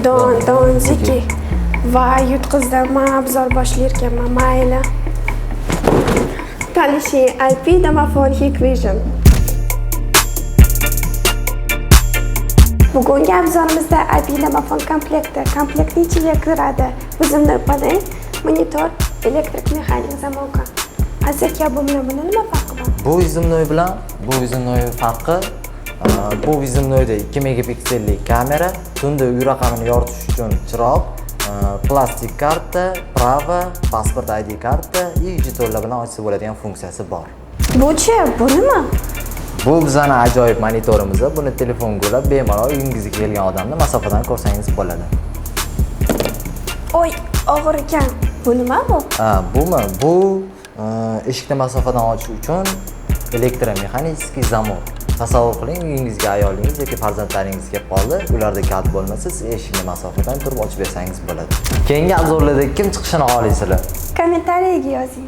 Don, don, ziki. Va yutqizdim, man обзор boshlarkanman, mayli. Tanishing, IP domofon Hikvision. Bugungi обзор imizda IP domofon komplekti. Komplektni ichiga kiradi вызывной panel, monitor, elektrik mexanik замок. Aziz aka, bu bilan buni nima farqi bor? Bu вызывной bilan bu вызывной farqi, bu вызывной da 2 megapikselli kamera, tunda uy raqamini yoritish uchun chiroq, plastik karta, prava, pasport ID karta и jetonlar bilan ochsa bo'ladigan funksiyasi bor. Buchi, bu nima? Bu bizani ajoyib monitorimiz. Buni telefonga ulab bemalol uyingizga kelgan odamni masofadan ko'rsangiz bo'ladi. Oy, og'ir ekan. Bu nima bu? Ha, bumi? Bu eshikni masofadan ochish uchun elektromexanический zamok. Tasavvur qiling, uyingizga ayolingiz yoki farzandlaringiz kelib qoldi, ularda kalit bo'lmasa, siz eshikni masofadan turib ochib bersangiz bo'ladi. Keyingi обзор larda kim chiqishini xohlaysizlar? Kommentariyaga yozing.